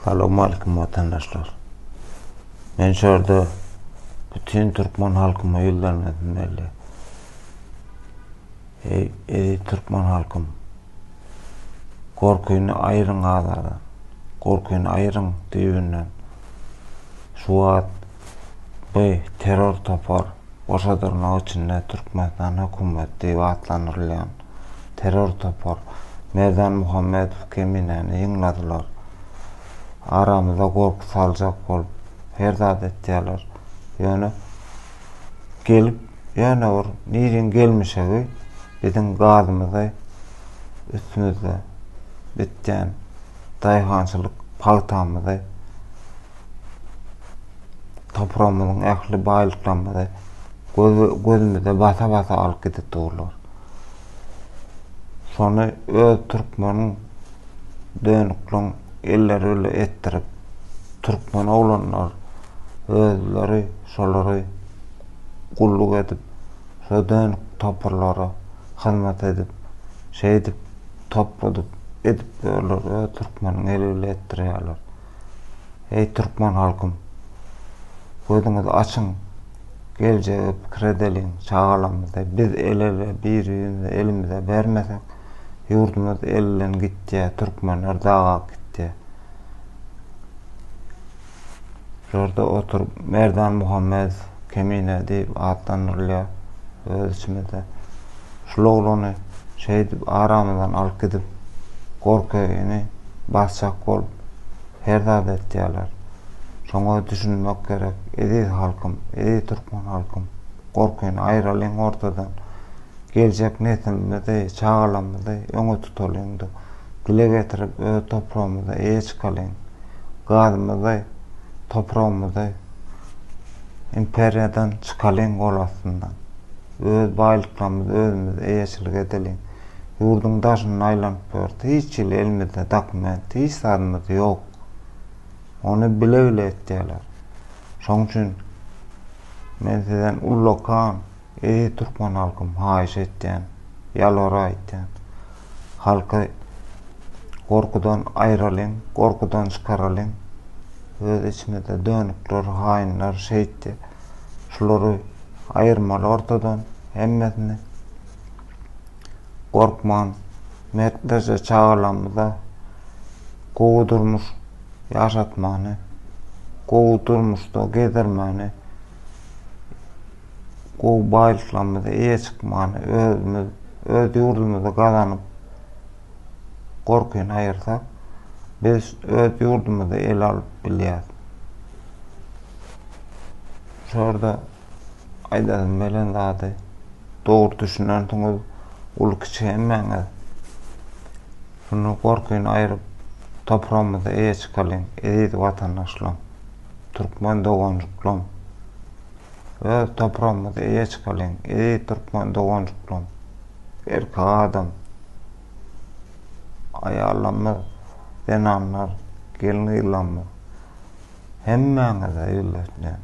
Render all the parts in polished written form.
Salowmalikim watandaşlar. Men şu ýerde bütin türkmen halkyma ýüzlenmesim geldi. Eý, eziz türkmen halkym. Gorkyny aýryň azardan. Gorkyny aýryň düýbünden. Şu wagt bu terror topar goşa dyrnak içinde Türkmenistan hökümeti diýip atlandyrylýan terror topar Merdan Muhammedow Keminäni ýyňladylar. Aramyza gorky saljak bolup her zat etýärler. Ýöne gelip ýöne bir niriň gelmişegi biziň gazymyzy üstümizde bitýän daýhançylyk pagtamyzy topragymyzyň ähli baýlyklarymyzy göz gözümize basa-basa alyp gidip durlar. Şony öz türkmeniň dönükliň elleri bile etdirip, türkmen oglanlar özleri şolary gulluk edip, şo dönük toparlara hyzmat edip, şeýdip topladyp edip ýörler, öz türkmeniň eli bile etdirýärler. Eý türkmen halkym! Gözüňizi açyň, geljegi pikir edeliň, çagalarymyzy biz el-ele, bir-birimize elimize bermesek, ýurdumyz elden gitýär, türkmenler dagap gitýär. Şurada oturyp Merdan Muhammedow Kemine diýip atlandyrylýar öz içimizde. Şul oglany şeýdip aramyzdan alyp gidip, gorkyny basjak bolup her zat etýärler. Şoňa düşünmek gerek, eziz halkym, eziz türkmen halkym. Gorkyny aýralyň ortadan. Geljek neslimizi, çagalarymyzy öňe tutalyň-da, dile getirip öz topragymyza eýe çykalyň. Gazymyzy, topragymyzy imperiýadan çykalyň gol astyndan. Öz baýlyklarymyza özümiz eýeçilik edeliň. Ýurduň daşynda aýlanyp ýörüs. Hiç hili elimizde dokument, hiç zadymyz ýok. Ony bile-bile etýärler. Şoň üçin men sizden ullakan eziz türkmen halkym haýyş etýän, ýalbara aýtýan. Halky gorkudan aýralyň, gorkudan çykaralyň. Öz içimizde dönükler, haýynlar şeýtdi. Şulary aýyrmaly ortadan hemmesini. Gorkman mertlerçe çagalarymyza gowy durmuş ýaşatmany, gowy durmuşda gezdirmäni, gowy baýlyklarymyza eýe çykmany özümiz öz ýurdumyzda gazanyp gorkyny aýyrsak, biz öz ýurdumyzy ele alyp bilýäris. Şurada aýdasym gelen zady dogry düşünensiňiz, uly-kiçi hemmäňiz. Şunda gorkyny aýryp, topragymyza eýe çykalyň, eziz watandaşlarym, türkmen doganjyklarym. Öz topragymyza eýe çykalyň, eziz türkmen doganjyklarym. Erkek adam, aýallarymyz, zenanlar, gelin-gyzlarymyz. Hemmäňize ýüzlenýän.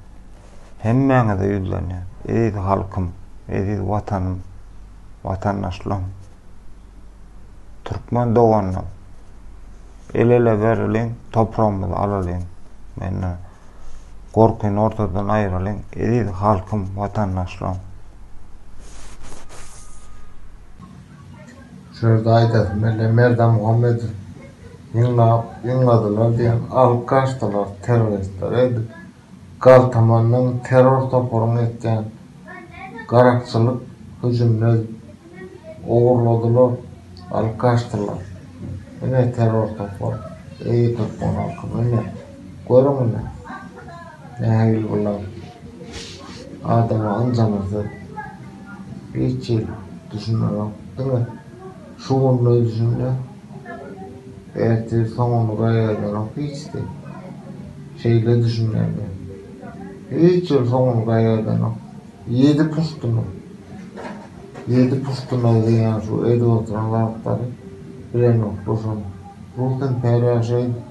Hemmäňize ýüzlenýän. Eziz halkym, eziz Watanym, watandaşlarym. Türkmen doganlarym. El-ele bereliň, topragymyzy alalyň. Menden gorkyny ortadan aýyralyň, eziz halkym, watandaşlarym. Şu ýerde aýdasym gelýär, Merdan Muhammedow ýygnap, ýygnadylar diýen alyp gaçdylar terroristler edip galtamanyň terror toparyň etýän garakçylyk hüjümini edip ogurladylar alyp gaçdylar ine terror topar eý türkmen halkym ine görüň ine nähili bular adama ynjamasyz hiç hili düşünenok diňe şu günde düşünýär. Ertir soňuny gaýgy edenok hiç-de. Şeýle düşünýän men. Hiç ýyl soňuny gaýgy edenok. Ýedi puştuna. Ýedi puştuna diýýän şu edip oturan zatlary bilenoklar şony. Rus imperiýa şeýdip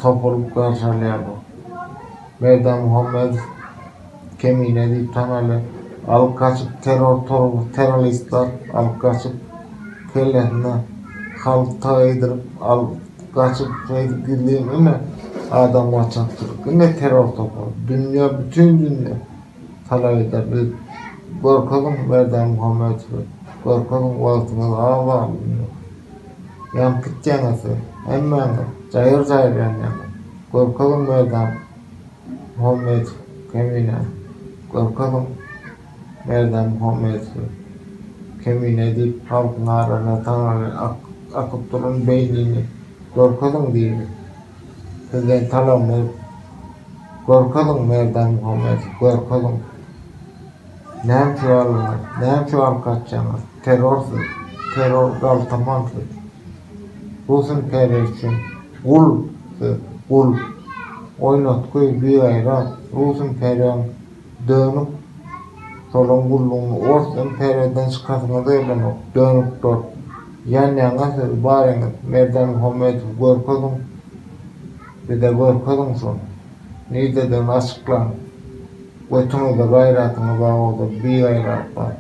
topulyp garşy alýarlar. Merdan Muhammedow Kemine diýip tanalýar. Alyp gaçyp terror terroristler alyp gaçyp kellesine halta geýdirip al. Gaçyp şeýdip gizlin ine adam gaçakçylyk ine terror topary dünýä bütin dünýä talap eder biz görkeziň Merdan Muhammedowy görkeziň wagtyňyz az galdy indi ýanyp gitýäňiz siz hemmäňiz jaýyr jaýyr ýanýaňyz görkeziň Merdan Muhammedow Kemine görkeziň. Merdan Muhammedowy Kemine diýip halkyň arasyna tanaly akyp duran beýnini görkeziň diýdi. Sizden talabymyz görkeziň Merdan Muhammedow görkeziň. Näme üçin aldyňyz? Näme üçin alyp gaçýaňyz? Terror siz. Terror galtaman siz. Rus imperiýasy üçin gul siz, gul. Oýnatgy, bigaýrat, rus imperiýaň Dönük şolaň gullugyny ors imperiýadan çykasyňyz gelenok dönükler ýanýaňa siz baryňyz Merdan Muhammedowy görkeziň bize görkeziň şony nirdedigini açyklaň götüňizde gaýratyňyz bar bolsa bigaýratlar.